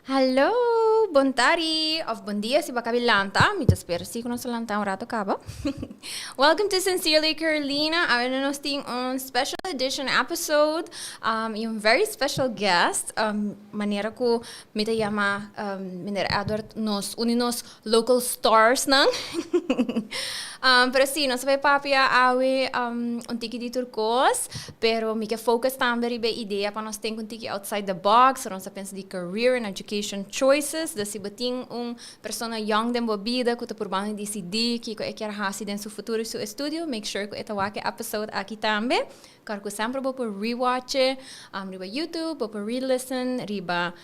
Hallo, bon tardi of bon dia si bo a lanta. Mi ta spera si cu nos a lanta un rato caba. Welcome to Sincerely Carolina. Awe nos tin un special edition episode y un very special guest. Manera cu mi ta yama meneer Edward nos un di nos local stars nan. Pero si, nos a bay papia awe un tiki di tur cos, pero mi ke focus tambe riba e idea pa nos think un tiki outside the box, nos a pensa di career and education choices, dus si bo tin un persona young den bo bida cu ta purbando di dicidi kico e kier haci den su futuro y su estudio, make sure cu e ta wak e episode aki tambe. Kor cu semper bo por rewatch e riba YouTube, bo por re-listen riba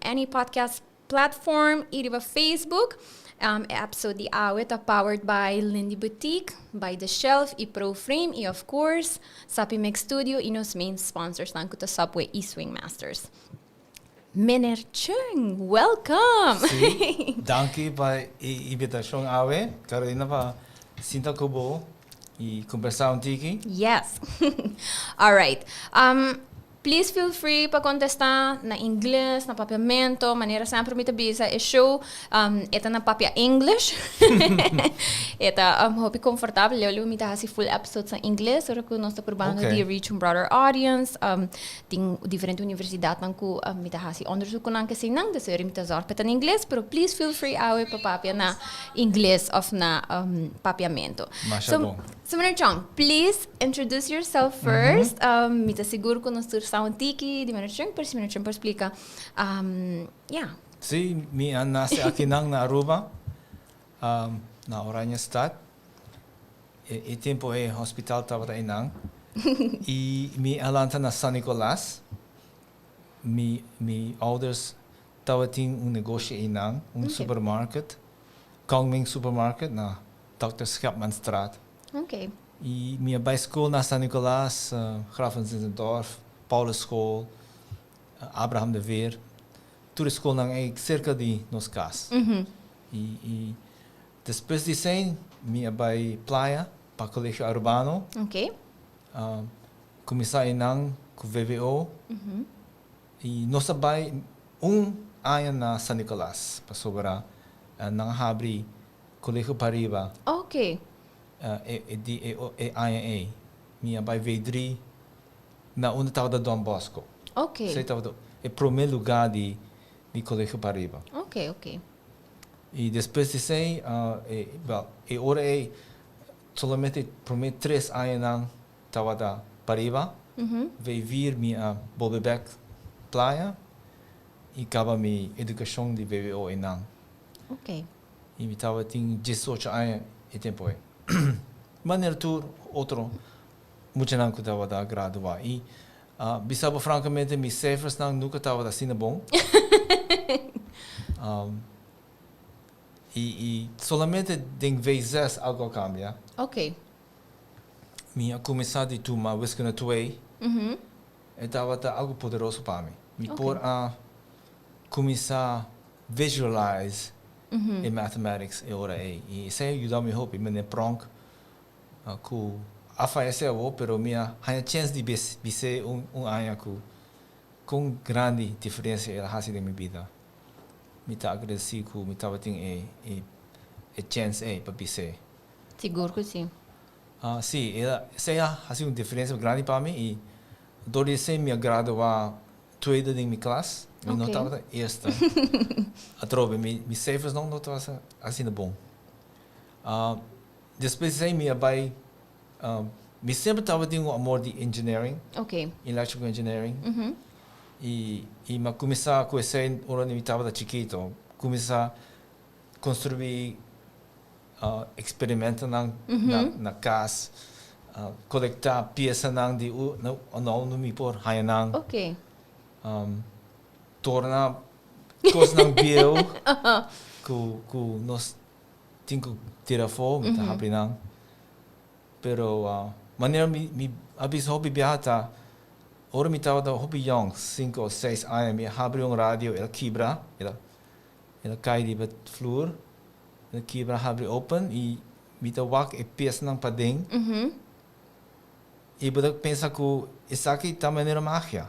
any podcast platform y riba Facebook. E episode di awe ta powered by Lindy Boutique, by The Shelf y Pro Frame y of course Sapi Mix Studio y nos main sponsors nan cu ta Subway y Swing Masters. Meneer Chung, welcome! Sí, danki pa e invitacion awe, Carolina, pa sinta cu bo y conversa un tiki. Yes. All right. Please feel free pa contesta na Ingles, na Papiamento, manera semper mi ta bisa e show e ta na Papia English. E ta hopi comfortabel, leu leu mi ta haci full episodes na Ingles, ora cu nos ta probando di reach un broader audience. Tin diferente universidadnan cu mi ta haci onderzoek cu nan keseinan, dus ora mi ta zorg pa e ta na Ingles, pero please feel free awe pa papia na Ingles of na Papiamento. Masha bon. So meneer Chong, please introduce yourself first. Mi ta sigur cu nos tur sa un tiki di meneer Chong, pero si meneer Chong por splica, yeah. Sí, mi a nace akinan na Aruba, na Oranjestad. E tempo e hospital tabata einan. Y mi a lanta na San Nicolas. Mi, mi ouders tabatin un negoshi einan, un supermarket, Kongming Supermarket na Dòkter Schepmanstraat. Y mi a bay school na San Nicolas, Graaf van Zinzendorf, Paulusschool, Abraham de Veer. Tur e schoolnan ey cerca di nos cas. Y, y despues di esey mi a bay Playa pa Colegio Arubano. Cuminsa eynan cu VWO. Y nos a bay un aña na San Nicolas pasobra nan a habri Colegio Pariba. E di e aña ey mi a bay V3 na unda tabata Don Bosco. Esey tabata e prome lugar di Colegio Pariba. Y despues di esey, wel, e ora ey solamente e prome tres añanan tabata Pariba. V4 mi a bolbe bek Playa y caba mi educacion di VWO eynan. Y mi tabatin diesocho aña e tempo ei. Manera tur otro muchanan cu tabata gradua. Y bisa bo francamente mi cijfersnan nunca tabata asina bon. Y solamente den V zes algo a cambia. Mi a cuminsa di tuma wiskunde twee. E tabata algo poderoso pa mi. Mi por a cuminsa visualize e mathematics e ora ei. Y esei a yuda mi hopi. Meneer Pronk cu a fayece awo, pero mi a haña chens di bis'é un aña cu con grandi diferencia el a haci den mi bida. Mi ta agradeci cu mi tabatin e e chens ei pa bis'é. Sigur cu si. Si, esei a haci un diferencia grandi pa mi y door di esei mi a gradua. Tweede den mi klas. Mi no tabata eerste. Atrobe, mi cijfers no tabata asina bon. Despues di esei mi a bai, mi semper tabatin un amor di engineering, electrical engineering. I mi a kuminsá ku esei ora mi tabata chikito. Kuminsá konstruí eksperimentonan na kas, kolektá piesanan di unda mi por haña nan. Torna kosnan bieu ku nos tin ku tira afó, mi ta habri nan. Pero manera mi a bisa hopi biaha ta ora mi tabata hopi yong, 5 o 6 aña, mi a habri un radio, el a kibra, el a kai riba flur, el a kibra, habri open i mi ta wak e piesanan paden. I bo ta pensa ku esaki ta manera magia.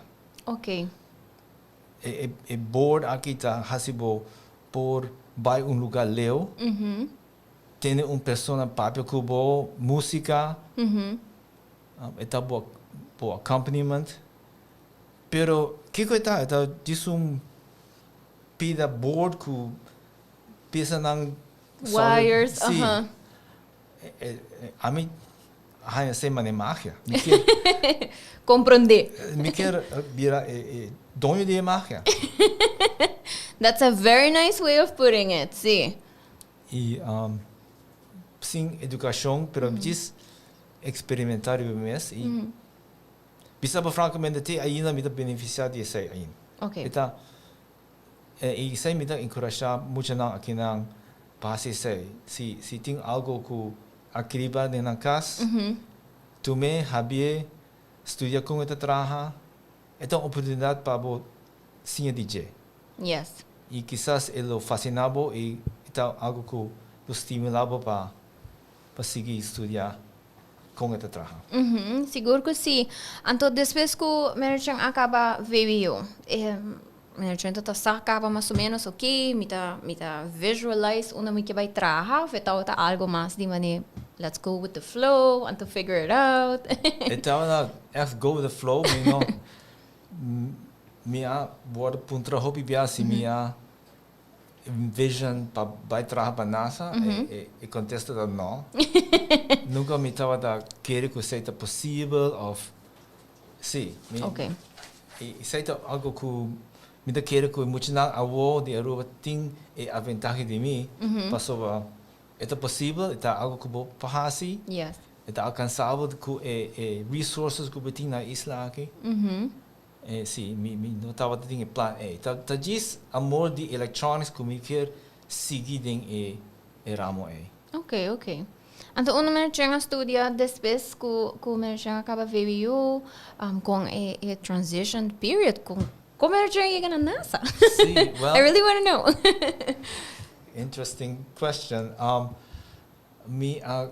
E board aki ta hasi bo por bai un lugá leu, tene un persona papia ku bo, músika, e ta bo accompaniment. Pero kiko e ta? E ta djis un pida board ku piesanan solid. Wires, Sí. Ami haña esei manera magia. Mi kier Komprondé. Mi kier bira e doño di e magia. That's a very nice way of putting it, sí. I sin edukashon, pero djis eksperimentá riba mi mes i bisa bo frankamente te ainda mi ta benefisiá di esei ainda. E ta i esei mi ta enkurashá muchanan akinan pa hasi esei. Si tin algu ku a kriba den nan kas, tum'é, habié, studia kon e ta traha, e ta un oportunidat pa bo siña di dje. I kisas e lo fasiná bo i ta algu ku lo stimulá bo pa sigui studia kon e ta traha. Sigur ku sí. Anto despues ku Mary-Jane a kaba VWO, Mary-Jane ta sa kaba mas o ménos oké, mi ta visualize unda mi ke bai traha òf e tabata algu mas di manera let's go with the flow, anto figure it out? E tabata ègt go with the flow, mi no mi a wòrdu puntra hopi bia si mi a vision pa bai traha pa NASA, e kontesta ta no. Nunka mi tabata kere ku esei ta posibel òf sí, mi esei ta algu ku mi ta kere ku e muchanan awo di Aruba tin e aventahe di mi, pasobra e ta posibel, e ta algu ku bo por hasi, e ta alkansabel ku e resources ku bo tin na e isla aki. Sí, mi no tabata tin e plan ei. Ta djis amor di electronics ku mi kier sigui den e ramo ei. Ok. Anto unda Mary-Jane a studia despues ku Mary-Jane a kaba VWO, kon e transition period, kon Mary-Jane yega na NASA? Sí, well, I really want to know. Interesting question. Mi a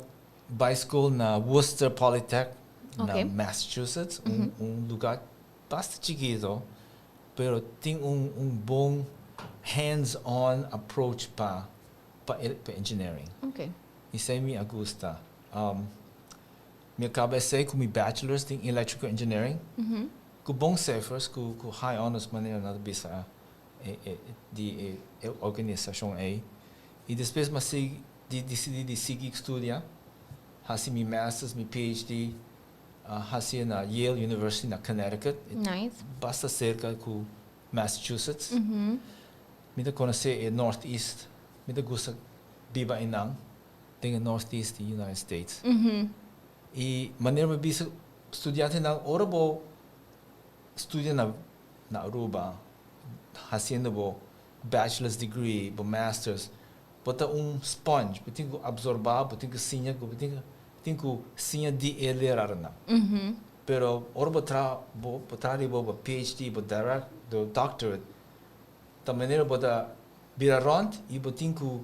bai skol na Worcester Polytech na Massachusetts, un lugá basta chikitu, pero tin un bon hands-on approach pa engineering. Esei mi a gusta. Mi a kaba esei ku mi bachelor's den electrical engineering, ku bon cijfers, ku high honors, manera nan ta bisa di e organisashon ei. I despues mi a sigui di disidí di sigui studia, hasi mi master's, mi PhD, hasi na Yale University na Connecticut. Basta serka ku Massachusetts. Mi ta konosé e Northeast, mi ta gusta biba einan, den e Northeast di United States. I manera mi bisa studiantenan, ora bo studia na Aruba, hasiendo bo bachelor's degree, bo master's, bo ta un sponge, bo tin ku absorbá, bo tin ku siña, bo tin ku siña di e lerarnan. Pero ora bo traha riba bo PhD, bo direct, bo doctorate, ta manera bo ta bira rònt i bo tin ku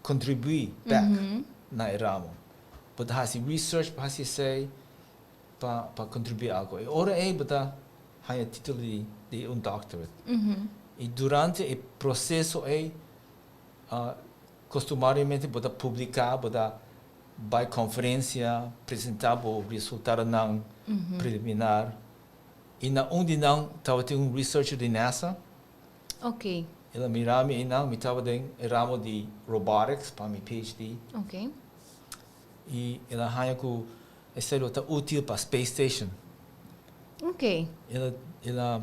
kontribuí back na e ramo. Bo ta hasi research pa hasi esei, pa kontribuí algu. I ora ei bo ta haña título di un doctorate. I durante e proseso ei, kostumariamente bo ta publiká, bo ta bai konferensia, presentá bo resultadonan preliminar. I na un di nan tabatin un researcher di NASA. El a mira mi einan, mi tabata den e ramo di robotics pa mi PhD. I el a haña ku esei lo ta útil pa space station. El a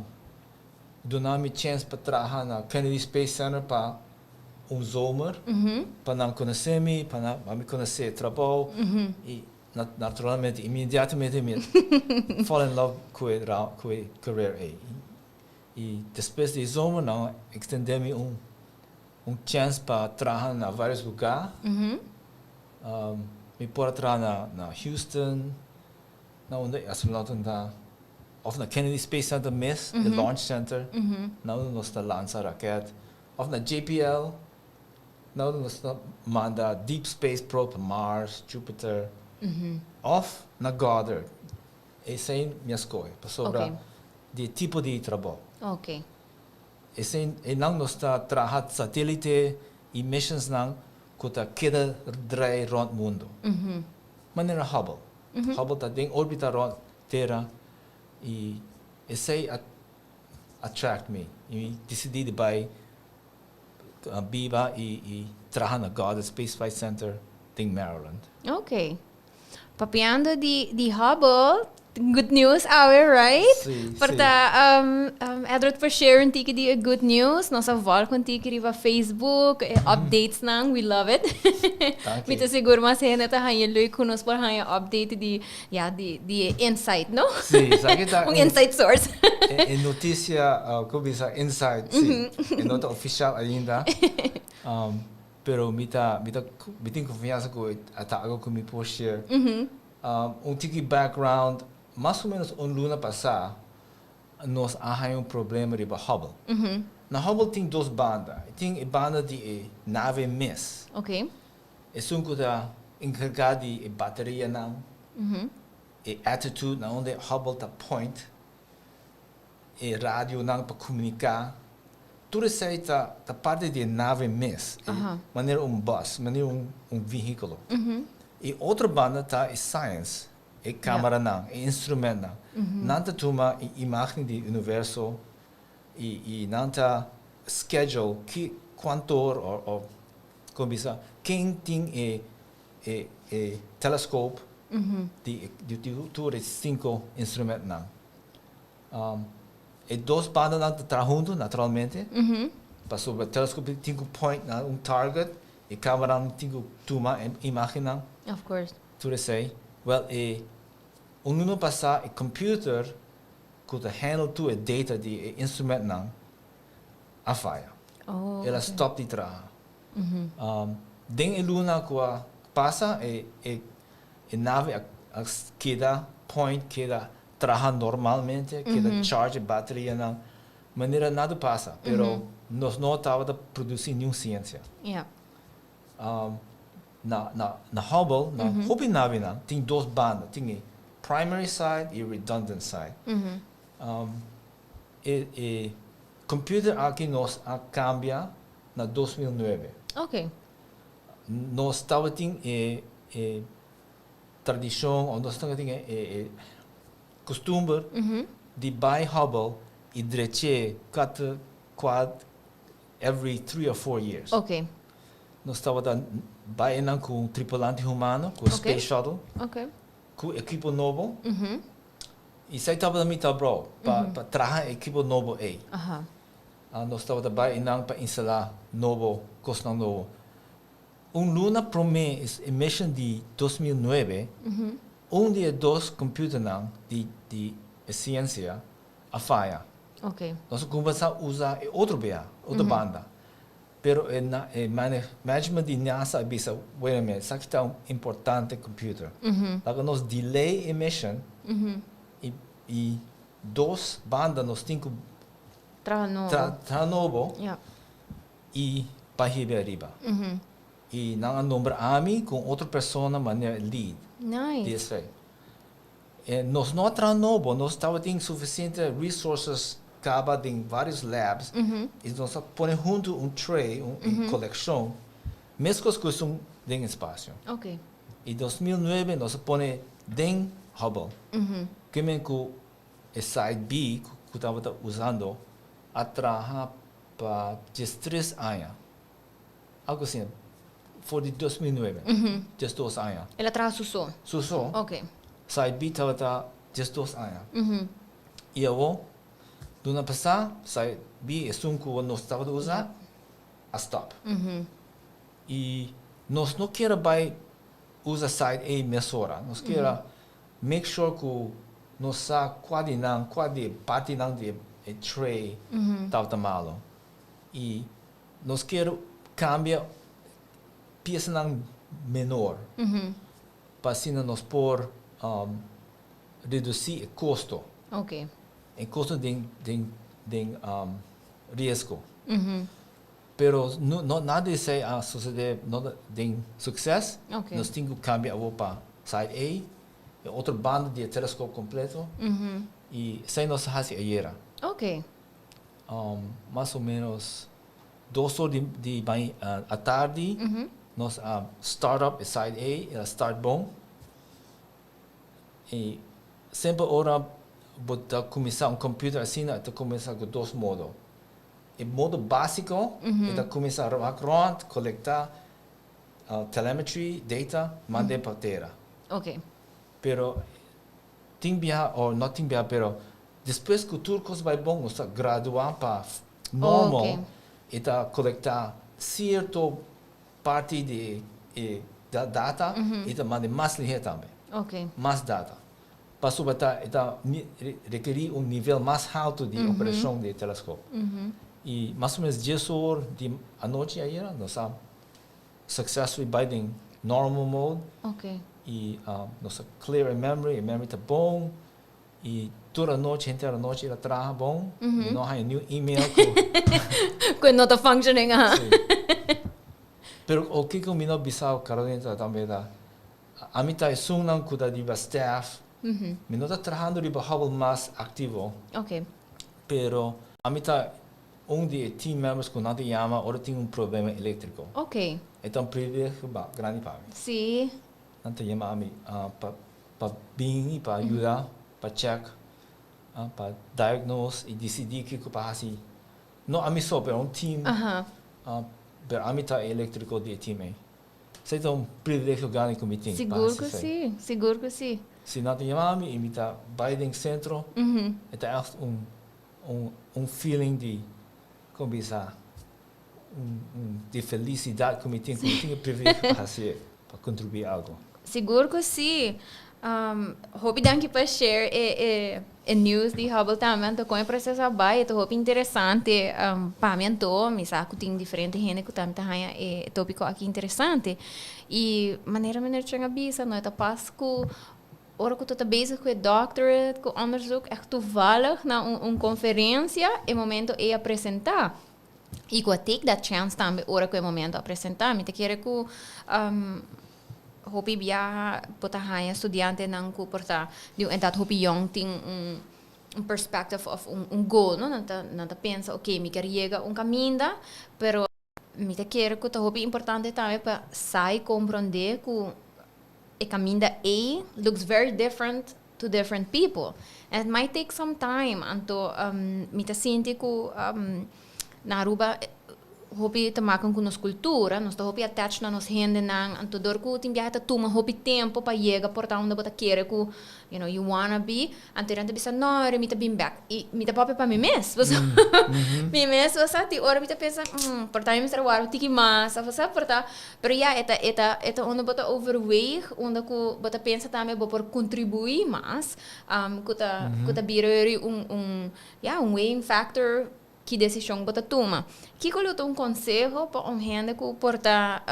duna mi chance pa traha na Kennedy Space Center pa un zomer, pa nan konosé mi, pa mi konosé e trabou. I naturalmente, inmediatamente mi fall in love ku e career ei. I despues di zomer nan a ekstendé mi un chance pa traha na vários lugá. Mi por a traha na Houston, na unda e astronauta ta, òf na Kennedy Space Center mes, e Launch Center, na unda nos ta lansa raket, òf na JPL, na unda nos ta manda Deep Space Probe pa Mars, Jupiter, òf na Goddard. Esei mi a skohe, pasobra di tipo di trabou. Esei einan nos ta traha satélite i missions nan ku ta keda drei rònt mundu. Manera Hubble. Hubble ta den órbita rònt Tera i esei a attract mi. I mi disidí di bai biba i traha na Goddard Space Flight Center den Maryland. Ok. Papiando di Hubble, good news awe, right? Si. Porta, Edward por share un tiki di good news. Nos a volg un tiki riba Facebook, updates nan, we love it. Danki. Mi ta sigur mas hende ta haña leuk ku nos por haña update di, ja, di insight, no? Si, esaki ta un inside source. E notisia, ku bisa inside, si. E no ta ofisial ainda. Pero mi tin konfiansa ku ta algu ku mi por share. Un tiki background, mas o ménos un luna pasá nos a haña un problema riba Hubble. Na Hubble tin dos banda. Tin e banda di e nave mes. Esun ku ta enkargá di e baterianan, e attitude na unda Hubble ta point, e radionan pa komuniká. Tur esei ta parti di e nave mes. Manera un bus, manera un vehíkulo. E otro banda ta e science, e kameranan, e instrumentnan. Nan ta tuma e imágen di universo i nan ta schedule ki kuantu or o kon bisa ken tin e telescope di tur e sinku instrumentnan. E dos bandanan ta traha huntu naturalmente. Pasobra e telescope tin ku point na un target, e kameranan tin ku tuma e imágennan. Of course. Tur esei. Well, e un luna pasá e computer ku ta handle tur e data di e instrumentnan a faya. El a stop di traha. Den e luna ku a pasa e nave a keda point, keda traha normalmente, keda charge e baterianan, manera nada pasa, pero nos no tabata produsí niun siensia. Na Hubble, na hopi navenan, tin dos banda, tin e primary side i redundant side. E computer aki nos a kambia na 2009. Nos tabatin e tradishon, òf nos tabatin e kustumber di bai Hubble i drech'é kuater kuat every 3 or 4 years. Nos tabata bai einan ku un tripulante humano, ku space shuttle, ku ekipo nobo. I esei tabata mi trabou, pa traha ekipo nobo ei. Nos tabata bai einan pa instalá nobo, kosnan nobo. Un luna promé e mission di 2009, un di e dos computernan di e siensia a faya. Nos a kuminsá usa e otro bia, otro banda. Pero e management di NASA a bisa: "Wait a minute, esaki ta un importante computer. Laga nos delay e mission i dos banda nos tin ku traha nobo. Traha nobo i pa hiba ariba." I nan a nombra ami ku otro persona manera lead. Nice. Di esei. E nos no a traha nobo, nos tabatin sufisiente resources kaba den vários labs i nos a pone huntu un tray, un kolekshon, meskos ku esun den espasio. I 2009 nos a pone den Hubble. Ke men ku E side B ku tabata usando a traha pa 13 aña. Algo asina. For di 2009. 12 aña. El a traha su so. Su so. Side B tabata 12 aña. I awor, luna pasá, side B esun ku nos tabata usa, a stop. I nos no ke bai usa side A mesora. Nos ke make sure ku nos sa kua di nan, kua di partinan di e tray tabata malo. I nos ke kambia piesanan menor. Pa asina nos por redusí e kosto. E kosto den riesgo. Pero no, nada di esei a susedé no den sukseso. Nos tin ku kambia pa side A, e otro banda di teleskop kompleto. I esei nos a hasi ayera. Mas o ménos 2 or di atardi, nos a start up e side A, el a start bon. I semper ora bo ta kuminsá un computer asina, ta kuminsá ku dos modo. E modo básiko, e ta kuminsá rònt, kolektá telemetry, data, manda pa tera. Pero tin bia, òf no tin bia, pero despues ku tur kos bai bon, ta graduá pa normal, e ta kolektá sierto parti di data i ta manda mas lihé tambe. Mas data. Pasobra ta rekerí un nivel mas haltu di operashon di teleskop. I mas o ménos 10 or di anochi ayera, nos a successfully bai den normal mode. I nos a clear e memory, e memory ta bon. I tur anochi, henter anochi, el a traha bon. I no hay ningun email ku Ku no ta functioning, ah. Si. Pero o ku mi no bisa Carolina tambe ta ami ta esunnan ku ta riba staff. Mi no ta trahando riba Hubble mas aktivo. Pero ami ta un di e team members ku nan ta yama ora tin un problema eléktriko. E ta un privilegio grandi pa mi. Nan ta yama ami pa bin pa yuda, pa check, pa diagnose i disidí kiko pa hasi. No ami so, pero un team. Pero ami ta eléktriko di e team ei. Esei ta un privilegio grandi ku mi tin. Sigur ku si, sigur ku si. Si nan ta yama mi i mi ta bai den sentro, e ta echt un feeling di, kon bisa, un di felisidat ku mi tin e privilegio pa hasi, pa kontribuí algu. Sigur ku si. Hopi danki pa share e news di Hubble tambe, anto kon e proseso a bai, ta hopi interesante pa mi anto, mi sa ku tin diferente hende ku tambe ta haña e tópiko aki interesante. I manera meneer Cheng a bisa, no ta pas ku ora ku ta bezig ku e doctorate, ku onderzoek, echt toevallig na un konferensia, e momento ei a presentá. I ku a take that chance tambe ora ku e momento a presentá. Mi ta kere ku hopi biaha bo ta haña studiantenan ku por ta di un edat hopi yong tin un perspective of un goal, no? Nan ta pensa, "Ok, mi ke yega un kaminda," pero mi ta kere ku ta hopi importante tambe pa sa komprondé ku e kaminda ei looks very different to different people. And it might take some time. Anto mi ta sinti ku na Aruba hopi te maken ku nos kultura, nos ta hopi attached na nos hendenan, anto dor ku tin biaha ta tuma hopi tempu pa yega por ta unda bo ta kere ku you wanna be, anto nan ta bisa, "No, mi ta bin back." I mi ta papia pa mi mes. Mi mes, o ti ora mi ta pensa, por ta mi mester warda tiki mas, of sa por ta, pero ja, e ta unda bo ta overweeg, unda ku bo ta pensa tambe bo por kontribuí mas, ku ta bira un, ja, un weighing factor ki desishon bo ta tuma. Kiko lo ta un konseho pa un hende ku por ta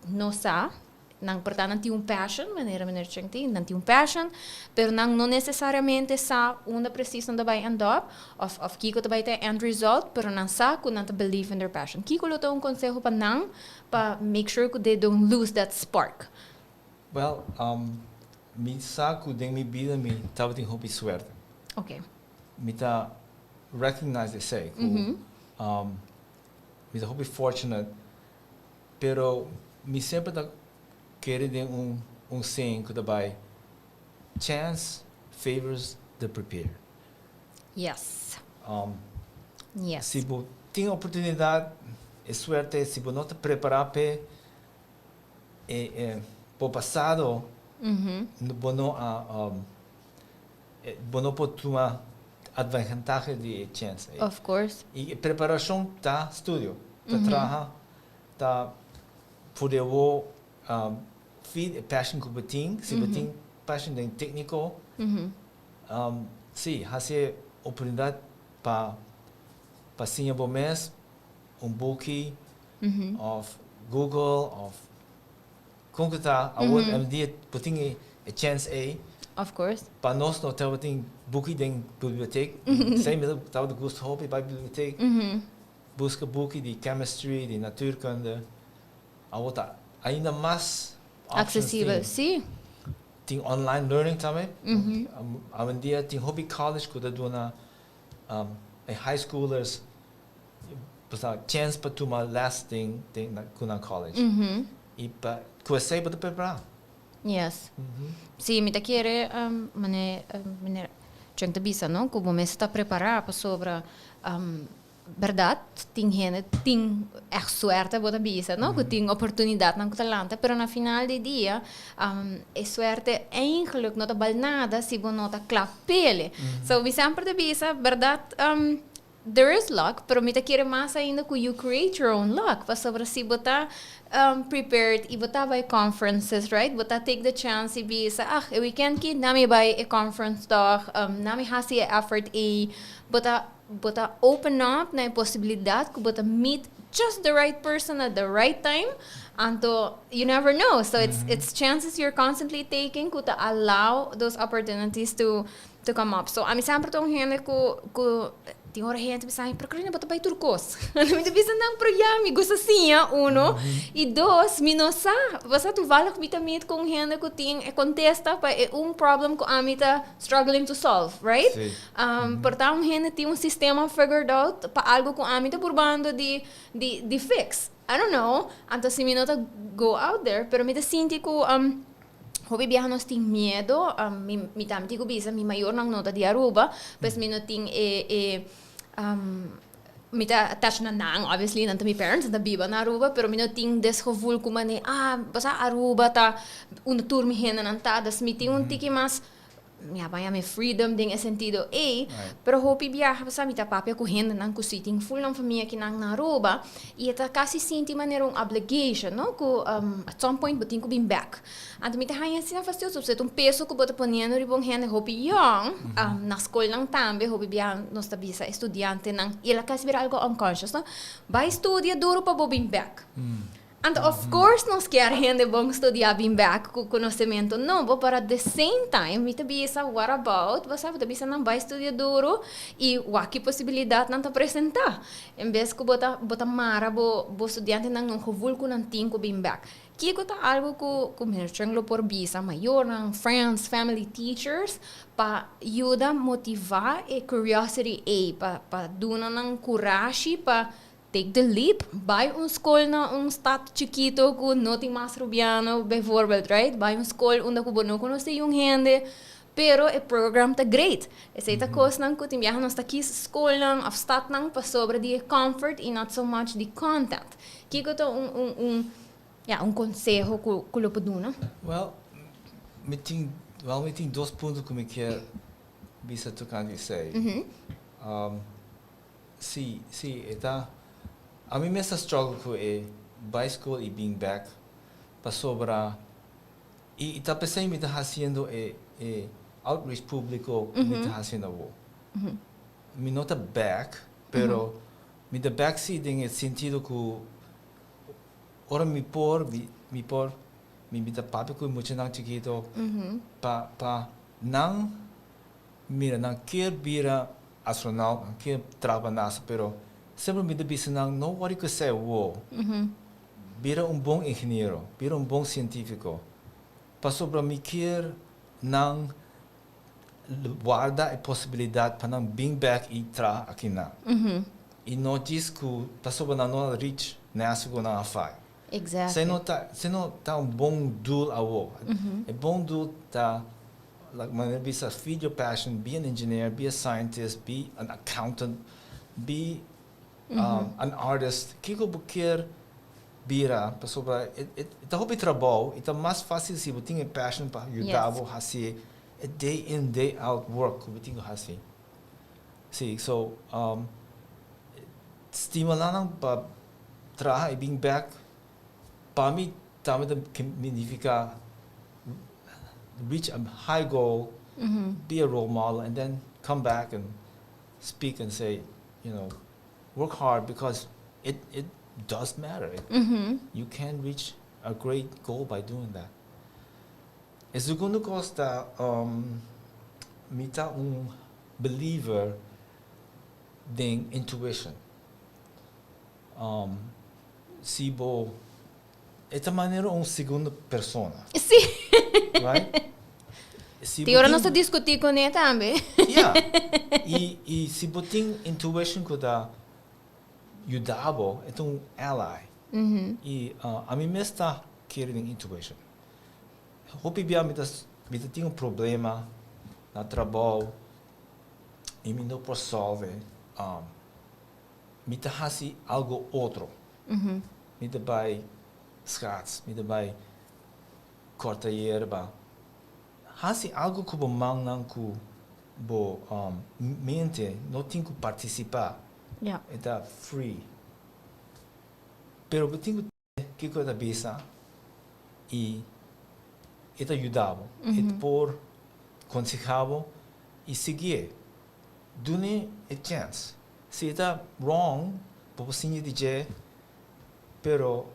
no sa, nan por ta nan tin un passion, manera meneer Cheng tin, nan tin un passion, pero nan no nesesariamente sa unda precies nan ta bai end up, of kiko ta bai ta end result, pero nan sa ku nan ta believe in their passion. Kiko lo ta un konseho pa nan pa make sure ku they don't lose that spark? Well, mi sa ku den mi bida mi tabatin hopi suerte. Mi ta recognize esei ku mi ta hopi fortunate, pero mi semper ta kere den un saying ku ta bai, "Chance favors the prepared. Si bo tin oportunidad, e suerte, si bo no ta prepara p'e, bo pasado, bo no por tuma advantahe di e chance ei. Of course. Y e preparacion ta studio, ta traha, ta pone bo feed e passion cu bo tin, si bo tin passion den tecnico, si, haci e oportunidad pa siña bo mes un buki of Google of con cu ta awor en dia bo tin e chance ey. Of course. Pa nos no tabatin buki den biblioteek, esey mi tabata gusta hopi bay biblioteek, busca buki di chemistry, di natuurkunde, awor ta ainda mas options tin. Accesibel, si. Tin online learning tambe, awendia tin hopi college cu ta duna e high schoolers chance pa tuma les den cu nan college y pa cu esey bo ta prepara. Yes. Si, mi ta kere mane meneer Cheng ta bisa no cu bo mester ta prepara pasobra berdad tin hende tin echt suerte bo ta bisa no cu tin oportunidadnan cu ta lanta pero na final di dia e suerte eigenlijk no ta bal nada si bo no ta kla pele. So mi semper ta bisa berdad there is luck pero mi ta kere mas ainda cu you create your own luck pasobra si bo ta prepared y bo ta bay conferences, right, bo ta take the chance y bisa, ah, e weekend ki na mi bay e conference toch, na mi haci e effort ey, bo ta open up na e posibilidad cu bo ta meet just the right person at the right time. Anto you never know. So it's chances you're constantly taking cu ta allow those opportunities to come up. So ami semper ta un hende cu tin ora hende bisa, "Pero Carolina, bo ta bay tur cos." Mi ta bisa nan, "Pero ya, mi gusta siña, uno. Y dos, mi no sa. Bo sa, toevallig mi ta meet cu un hende cu tin e contesta pa e un problem cu ami ta struggling to solve, right?" Si. Por ta un hende tin un sistema figured out pa algo cu ami ta purbando di fix. I don't know. Anto si mi no ta go out there, pero mi ta sinti cu hopi biaha nos tin miedo, mi tambe tin cu bisa, mi mayornan no ta di Aruba, pues mi no tin e, mi ta attached na nan, obviously, nan ta mi parents, nan ta biba na Aruba, pero mi no tin des gevoel cu mane, ah, basa Aruba ta unda tur mi hendenan ta, dus mi tin un tiki mas, ja, baña mi freedom den e sentido ei, pero hopi biaha, basa, mi ta papia cu hendenan cu si tin full nan famia kinan na Aruba, y e ta casi sinti manera un obligation, no? Cu at some point bo tin cu bin back. Anto mi ta haña asina fastioso, pasobra ta un peso cu bo ta poniendo riba un hende hopi young, na scolnan tambe, hopi biaha nos ta bisa e studiantenan, y el a casi bira algo unconscious, no? "Bay studia duro pa bo bin back." Anto of course nos kier hende bon studia bin back cu conocemento nobo, but at the same time mi ta bisa, what about, bo sa, bo ta bisa nan bay studia duro y wak ki posibilidadnan ta presenta, en bes cu bo ta mara bo studiantenan un gevoel cu nan tin cu bin back. Kico ta algo cu meneer Chung lo por bisa mayornan, friends, family, teachers pa yuda motiva e curiosity ei, pa duna nan curashi pa take the leap, bay un school na un stad chikito cu no tin mas Rubiano, bijvoorbeeld, right? Bay un school unda cu bo no conoce un hende, pero e program ta great. Esey ta cosnan cu tin biaha nos ta kies schoolnan of stadnan pasobra di e comfort y not so much di content. Kico ta un, ja, un conseho cu lo por duna? Well, mi tin dos punto cu mi kier bisa tocante esey. Si, ta. Ami mes a struggle cu e bay school y bin back pasobra y ta pesey mi ta haciendo e outreach publico cu mi ta haciendo awo. Mi no ta back, pero mi ta back si den e sentido cu ora mi por, mi por, mi ta papia cu muchanan chikito pa nan mira, nan kier bira astronaut, nan kier traha NASA, pero semper mi ta bisa nan, "No worry cu esey awo. Bira un bon ingeniero, bira un bon cientifico." Pasobra mi kier nan warda e posibilidad pa nan bin back y traha akinan. Y no djis cu pasobra nan no reach NASA cu nan a fai. Esey no ta un bon doel awo. E bon doel ta Like manera bisa, feed your passion, be an engineer, be a scientist, be an accountant, be an artist. Kiko bo kier bira, pasobra e ta hopi trabou, e ta mas facil si bo tin e passion pa yuda bo haci e day in, day out work cu bo tin cu haci. Si, so stimula nan pa traha y bin back, pa mi tambe ta significa reach a high goal, be a role model, and then come back and speak and say, work hard because it does matter. You can reach a great goal by doing that. E segundo cos ta, mi ta un believer den intuition. Si bo, e ta manera un segundo persona. Right? Si Ti ora nos ta discuti cu ne tambe. Yeah. Y si bo tin intuition cu ta yuda bo, e un ally. Y ami mes ta kere den intuition. Hopi bia mi ta tin un problema na trabou y mi no por solve. Mi ta haci algo otro. Mi ta bay schaats, mi ta bay corta yerba. Haci algo cu bo mannan, cu bo mente no tin cu participa. E ta free. Pero bo tin cu kico ta bisa y e ta yuda bo. E por conseha bo y sigui. Dune e chance. Si ta wrong, bo siña di dje, pero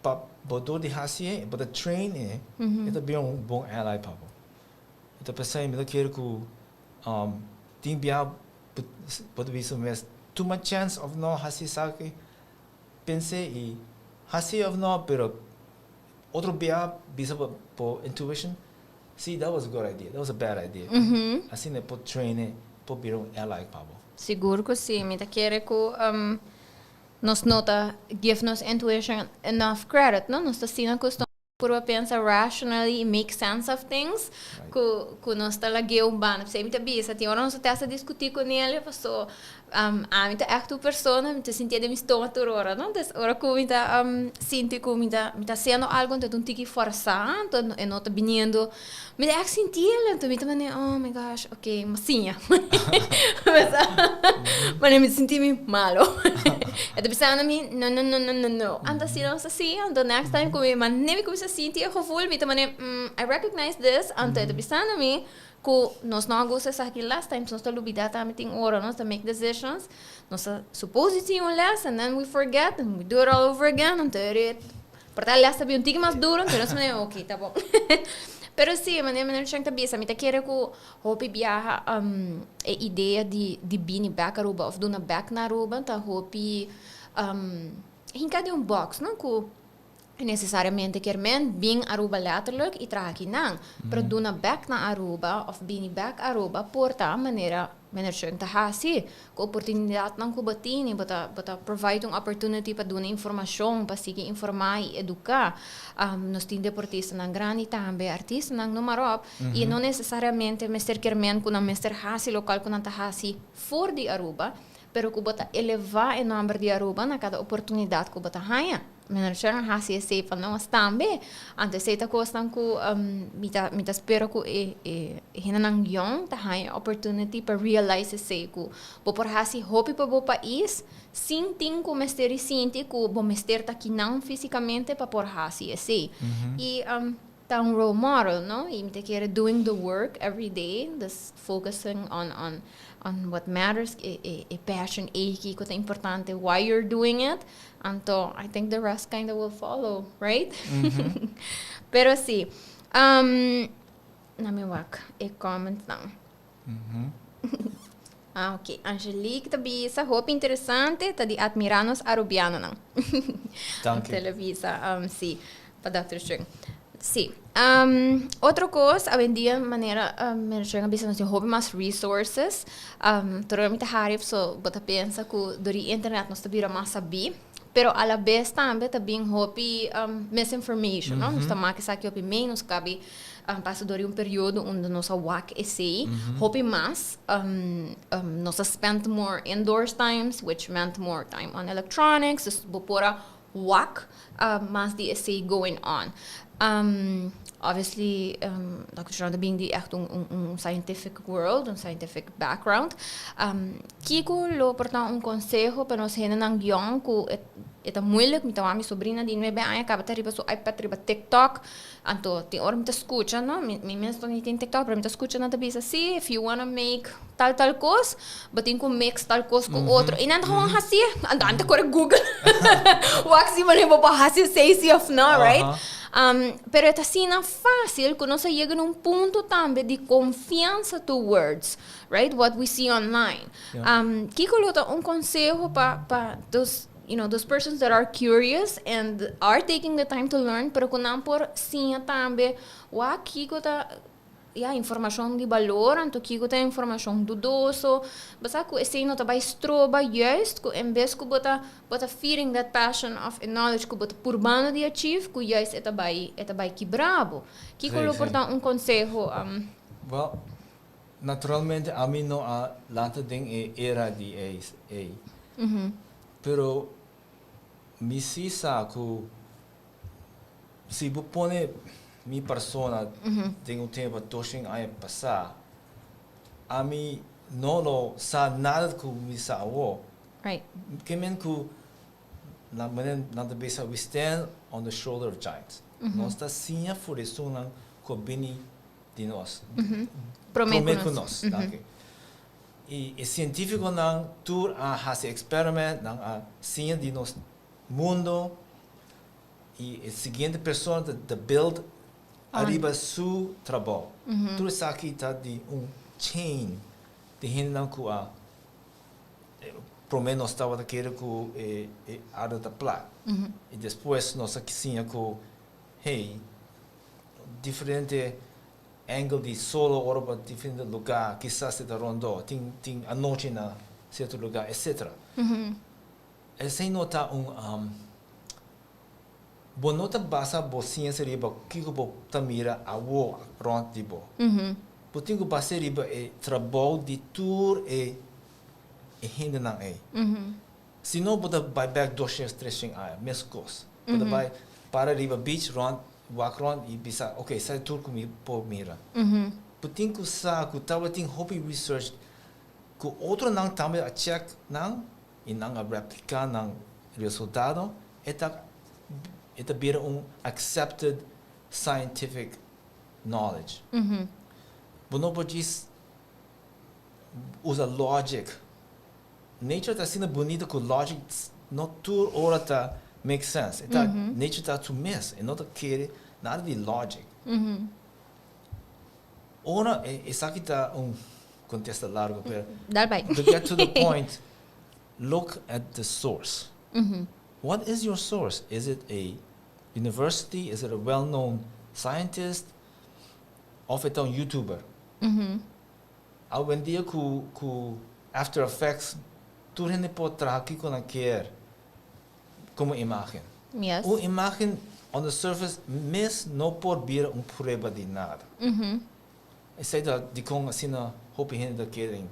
pa bo door di haci, bo ta train e, e ta bira un bon ally pa bo. Anto p'esey mi ta kere cu tin bia bo ta bisa mes tuma chance of no haci esaki, pensa y haci of no, pero otro bia bisa bo intuition, "See, that was a good idea, that was a bad idea." Asina e por train e, por bira un ally pa bo. Sigur cu si, mi ta kere cu nos no ta give nos intuition enough credit, no? Nos ta asina acostumbrado pa pensa rationally y make sense of things, cu nos ta lag'e un banda. P'esey mi ta bisa, tin ora nos ta hasta discuti cu ne, paso ami ta echt un persona, mi ta sinti den mi stoma tur ora, no? Entonces, ora cu mi ta sinti cu mi ta haciendo algo, anto un tiki forsa, anto e no ta biniendo, mi ta echt sinti, anto mi ta manera, "Oh my gosh, ok, m'a siña." Mas mi ta sinti mi malo. E ta bisando mi, "No, no, no, no, no, no." Anto asina nos asina, anto next time cu mi manera mi cuminsa sinti e gevoel, mi ta manera, "I recognize this," anto e ta bisando mi cu nos no a gusta esaki last time, nos ta lubida tambe tin ora, nos ta make decisions, nos ta supposed to tin un les, and then we forget, and we do it all over again, anto e por ta les ta bin un tiki mas duro, anto nos manera, "Ok, ta bon." Pero si, manera meneer Cheng ta bisa, mi ta kere cu hopi biaha e idea di bini back Aruba of duna back na Aruba, ta hopi hinca den un box, no? Cu necesariamente kier men bin Aruba letterlijk y traha akinan. Pero duna back na Aruba of bini back Aruba por ta manera meneer Cheng ta hasi. Cu oportunidad nan cu bo tin, bo ta provide un opportunity pa duna informacion, pa sigui informa y educa. Nos tin deportistanan grandi tambe, artistanan, noem maar op. Y no necesariamente mester kier men cu nan mester hasi local cu nan ta hasi for di Aruba, pero cu bo ta eleva e nomber di Aruba na cada oportunidad cu bo ta haya. Meneer Cheng hasi esey pa nos tambe. Anto esey ta cosnan cu mi ta spera cu e hendenan young ta haya opportunity pa realize esey, cu bo por hasi hopi pa bo pais sin tin cu mester sinti cu bo mester ta akinan fisicamente pa por hasi esey. Y ta un role model, no? Y mi ta kere doing the work every day, this focusing on what matters, e passion e kico ta importante, why you're doing it. Anto, I think the rest kind of will follow, right? Pero si, laga mi wak e comments nan. Ah, ok. Angelique ta bisa, "Hopi interesante, ta di admira nos Arubianonan." Dank je. Televisa, si, pa Dr. Chung. Si. Otro cos, awendia manera meneer Chung a bisa, nos tin hopi mas resources. Tur mi ta hari so bo ta pensa cu door di internet nos ta bira mas sabi. Pero a la vez tambe ta bin hopi misinformation, no? Nos ta maak esaki hopi mee, nos cabi Pasa door un periodo unda nos a wak esey hopi mas. Nos a spend more indoors times, which meant more time on electronics. Dus bo por a wak mas di esey going on. Obviously, Dr. Sharon ta bin di echt un scientific world, un scientific background. Kiko lo por ta un conseho pa nos hendenan young ku e ta moeilijk? Mi ta wak mi sobrina di 9 aña caba ta riba su iPad, riba TikTok. Anto, tin ora mi ta scucha, no? Mi mes no tin TikTok, pero mi ta scucha nan ta bisa, "Si, if you wanna make tal tal cos, bo tin cu mix tal cos cu otro." Y nan gewoon haci, anto anto core Google. Wak si bo por haci esey of no, right? Pero ta asina facil cu nos yega na un punto tambe di confiansa towards, right? What we see online. Kiko lo ta un conseho pa those persons that are curious and are taking the time to learn, pero cu nan por siña tambe wak kiko ta, ja, informacion di balor, anto kiko ta informacion dudoso, basta cu esey no ta bay stroba juist cu en bes cu bo ta feeding that passion of knowledge cu bo ta purbando di achieve, cu juist e ta bay kibra bo. Kiko lo por ta un conseho? Well, naturalmente ami no a lanta den e era di AI. Pero mi si sa cu si bo pone mi persona den un tempo 200 aña pasa, ami no lo sa nada cu mi sa awo. Kiermen cu na manera nan ta bisa, we stand on the shoulder of giants. Nos ta siña for di esunnan cu bini di nos. Prome Prome cu cu nos. Nos. Danki. E cientificonan tur a haci experiment, nan a siña di nos mundo y e siguiente persona ta build ariba su trabou. Tur esaki ta di un chain di hendenan cu a prome nos tabata kere cu e aarde ta plat. Y despues nos a siña cu, hey, diferente angle di solo ora pa diferente lugar, kisas ta rondo, tin anochi na cierto lugar, etc. Esey no ta un, bo no ta basa bo ciencia riba kico bo ta mira awo rond di bo. Bo tin cu basa riba e trabou di tur e hendenan ey. Si no, bo ta bay back 200, 300 aña, mes cos. Bo ta bay para riba beach rond, wak rond y bisa, "Ok, esey tur cu mi por mira." Bo tin cu sa cu tabatin hopi research cu otronan tambe a check nan y nan a replica nan resultado, e ta bira un accepted scientific knowledge. Bo no por usa logic. Nature ta asina bunita cu logic no tur ora ta make sense. Ta, nature ta su mes, e no ta kere nada di logic. Ora, esaki ta un contesta largo, pero Dal bay. to get to the point, look at the source. What is your source? Is it a university? Is it a well-known scientist? Of e ta un YouTuber? Awendia cu After Effects, tur hende por traha kico nan kier como imagen. Un imagen on the surface mes no por bira un prueba di nada. Esey ta di con asina hopi hende ta kere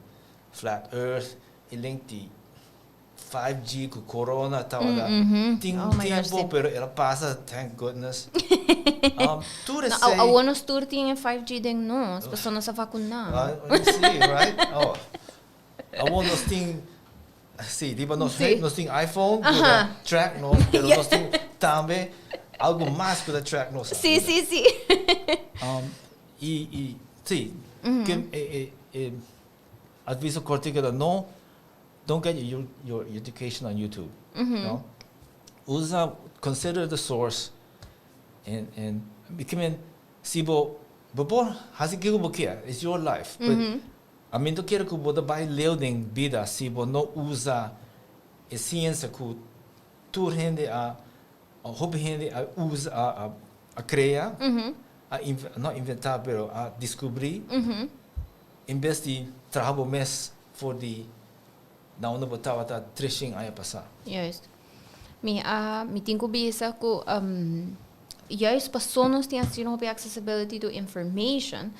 flat earth y link di 5G cu corona tabata tin Oh my gosh, tempo, si. Pero el a pasa, thank goodness. Tur No, esey awo nos tur tin 5G den nos, pasobra nos a vacuna. Ah, you see, right? Oh. Awo nos tin, si, riba nos nos tin iPhone, cu ta track nos, pero nos tin tambe algo mas cu ta track nos. Si, si, si. Y si, cu, aviso cortico ta no, don't get your education on YouTube. No? Usa, consider the source and kiermen si bo por haci kico bo kier, it's your life. But ami no kier cu bo ta bay leu den bida si bo no usa e ciencia cu tur hende a hopi hende a usa, a crea, a no inventa, pero a descubri, en bes di traha bo mes for di na unda bo tabata 300 aña pasa. Juist. Mi tin cu bisa cu Juist paso nos tin asina hopi accessibility to information,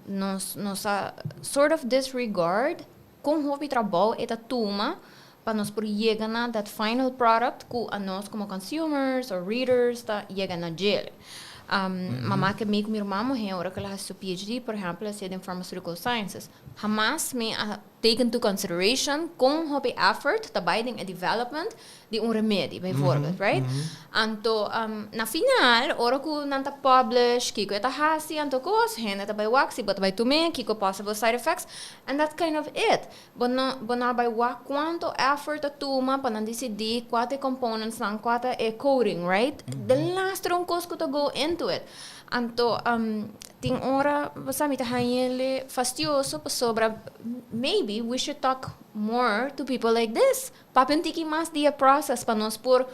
nos a sort of disregard con hopi trabou e ta tuma pa nos por yega na that final product cu anos como consumers or readers ta yega na dje. Mama cu mi cu mi ruman muher, ora cu el a haci su PhD, por ehempel, a haci den pharmaceutical sciences. Hamas mi a take into consideration con hopi effort ta bay den e development di un remedi, bijvoorbeeld, right? Anto, na final, ora cu nan ta publish, kico e ta haci, anto cos, hende ta bay wak, si bo ta bay tume, kico possible side effects, and that's kind of it. Bo no bay wak cuanto effort ta tuma pa nan decidi cua ta e components nan, cua ta e coding, right? The last un cos cu ta go into it. Anto, tin ora, bo mi ta hañ'e fastioso pasobra maybe we should talk more to people like this. Papia un tiki mas di e process pa nos por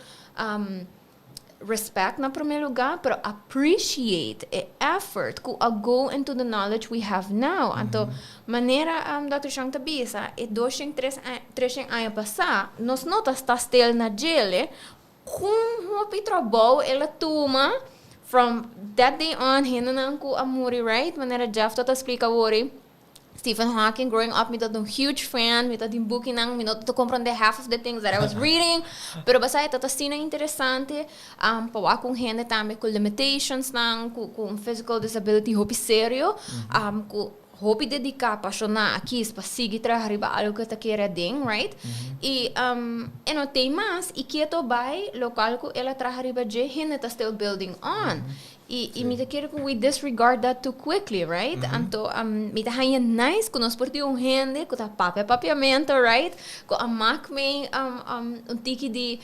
respect na prome lugar, pero appreciate e effort cu a go into the knowledge we have now. Anto, manera Dr. Shang ta bisa, e 203 aña pasa, nos no ta sta still na dje, con hopi trabou el a tuma from that day on, hendenan cu a muri, right? Manera Jeff ta splica awor. Stephen Hawking, growing up, mi ta un huge fan, mi ta tin book nan, mi no ta comprende half of the things that I was reading, pero basta ta asina interesante, pa wak cu hende tambe cu limitations nan, cu physical disability hopi serio, cu hopi dedica, apasiona aki, pa sigui traha riba algo cu ta kere den, right? E no tin mas, y keto bay, locual cu el a traha riba dje, hende ta still building on. E mi ta kere cu we disregard that too quickly, right? Anto, mi ta haña nice cu nos por tin un hende cu ta papia papiamento, right? Cu a mak mi un tiki di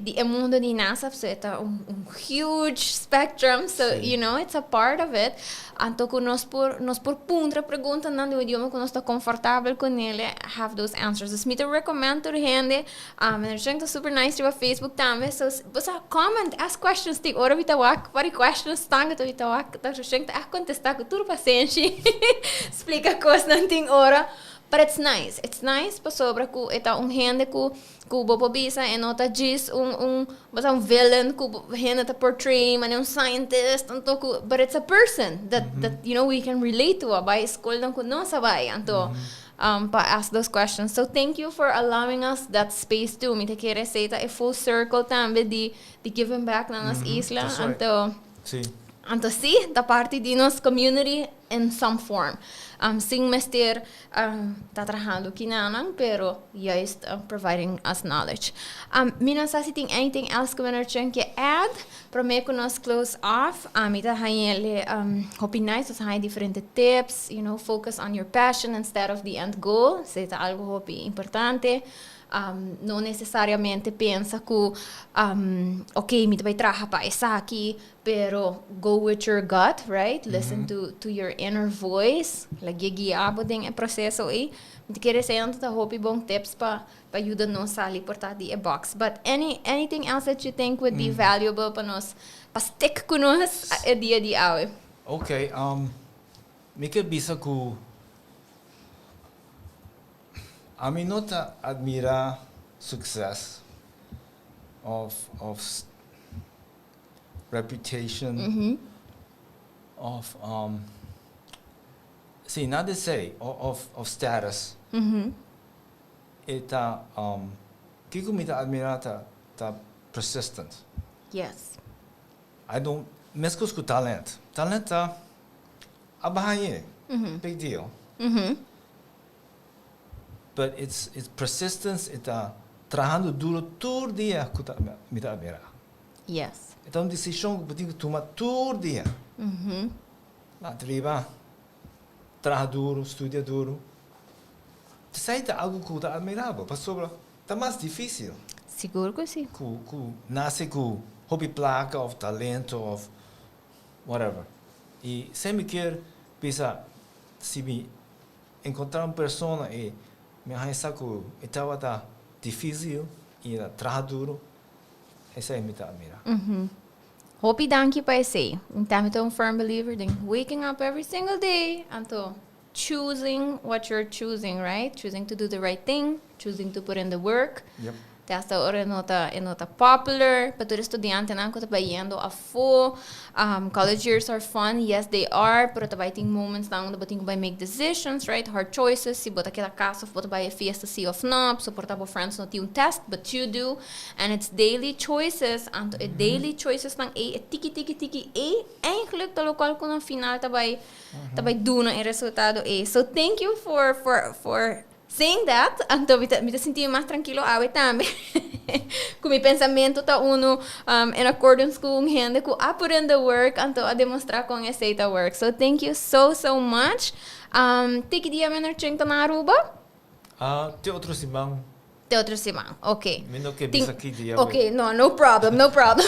e mundo di NASA, so ta un huge spectrum, so it's a part of it. Anto cu nos por puntra pregunta nan den idioma cu nos ta comfortabel cu ne, have those answers. Dus mi ta recommend tur hende, and ta super nice riba Facebook tambe, so bo comment, ask questions, tin ora mi ta wak, vari questions tanga to mi ta wak, ta ta contesta cu tur pasenshi, splica cos nan tin ora. But it's nice. It's nice pasobra cu e ta un hende cu bo por bisa e no ta djis un basta un villain cu hende ta portray, mas un scientist anto cu, but it's a person that we can relate to, bay school nan cu nos bay, anto pa ask those questions. So thank you for allowing us that space too. Mi ta kere esey ta a full circle tambe di giving back na nos isla. That's right. Anto anto si, ta parti di nos community in some form. Sin mester ta trahando aki nan, pero juist providing us knowledge. Mi no sa si tin anything else cu mi ke add, prome cu nos close off. Mi ta hañ'e hopi nice, nos haña diferente tips, focus on your passion instead of the end goal. Esey ta algo hopi importante. No necesariamente pensa cu ok, mi bay traha pa esaki, pero go with your gut, right? Listen to your inner voice. Lag'e guia bo den e proceso ey. Mi ta kere esey ta hopi bon tips pa yuda nos sali for di e box. But anything else that you think would be valuable pa nos, pa stick cu nos e dia di awe? Ok, mi ke bisa cu ami no ta admira success of reputation of see, not to say of status. E ta kico mi ta admira ta persistent. I don't mescos cu talent. Talent ta abo hañ'e. Big deal. But it's persistence, e ta trahando duro tur dia cu ta mi ta admira. E ta un decision cu bo tuma tur dia. Lanta riba, traha duro, studia duro. Esey ta algo cu ta admirabel, pasobra ta mas dificil. Sigur cu si. Cu nace cu hopi placa of talento of whatever. Y semper kier pensa si mi encontra un persona y mi pensa cu tabata dificil y traha duro, esey mi ta admira. Hopi danki pa esey. Anto, mi ta un firm believer in waking up every single day anto choosing what you're choosing, right? Choosing to do the right thing, choosing to put in the work. Te hasta ora e no ta popular pa tur studiantenan ku ta bayendo afó. College years are fun, yes, they are, pero tambe tin moments nan unda bo tin ku make decisions, right? Hard choices, si bo ta keda kas of bo ta bai fiesta si of no, so por ta bo friends no tin un test, but you do, and it's daily choices, anto e daily choices nan e tiki tiki tiki e eigenlijk ta lokual ku na final ta bai duna e resultado e. So thank you for saying that. Anto mi ta sinti mas trankil awe tambe. Ku mi pensamentu ta uno in accordance ku un hende ku a put in the work, anto a demostrá kon esei ta work. So thank you so so much. Te ki dia Meneer Cheng ta na Aruba? Ah, te otro siman. Te otro siman, ok. Mi no ke bisa ki dia. Ok, no, no problem, no problem.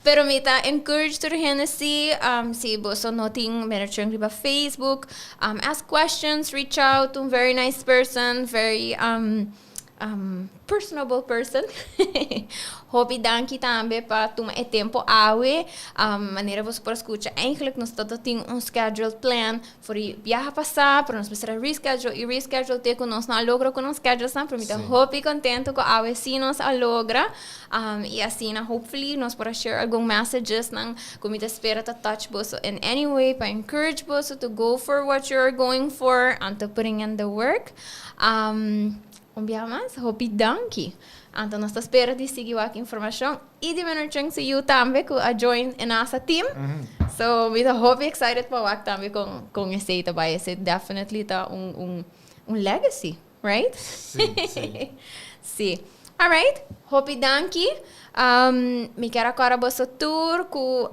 Pero mi ta encourage tur hende si boso no tin Meneer Cheng riba Facebook, ask questions, reach out, un very nice person, very personable person. Hopi danki tambe pa tuma e tempu awe. Manera boso por skucha, eigenlijk nos tabatin un scheduled plan for e biaha pasá, pero nos mester a reschedule i reschedule te ku nos no a logra ku nos schedules nan, pero mi ta hopi kontentu ku awe si nos a logra. I asina, hopefully, nos por share algun messages nan ku mi ta spera ta touch boso in any way, pa encourage boso to go for what you're going for and to putting in the work. Un biaha mas, hopi danki. Anto nos ta spera di sigui wak informashon i di Meneer Cheng su yu tambe ku a join e NASA team. So mi ta hopi excited pa wak tambe kon esei ta bai. Esei definitely ta un legacy, right? Si. Si. All right. Hopi danki. Mi ke kòrda boso tur ku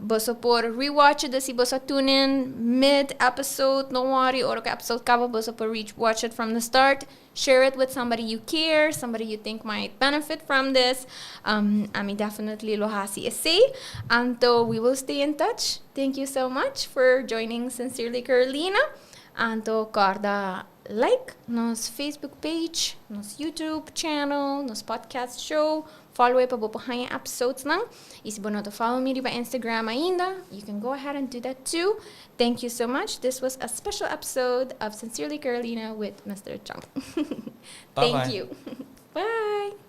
boso por rewatch it si boso tune in mid episode. No worry, ora ku episode kaba, boso por rewatch it from the start. Share it with somebody you care, somebody you think might benefit from this. Ami definitely lo hasi esei. Anto we will stay in touch. Thank you so much for joining Sincerely Carolina. Anto kòrda like nos Facebook page, nos YouTube channel, nos podcast show. Follow pa bo haña episodes nan. I si bo no follow mi riba Instagram ainda, you can go ahead and do that too. Thank you so much. This was a special episode of Sincerely Carolina with Mr. Chung. Thank Bye-bye. You. Bye.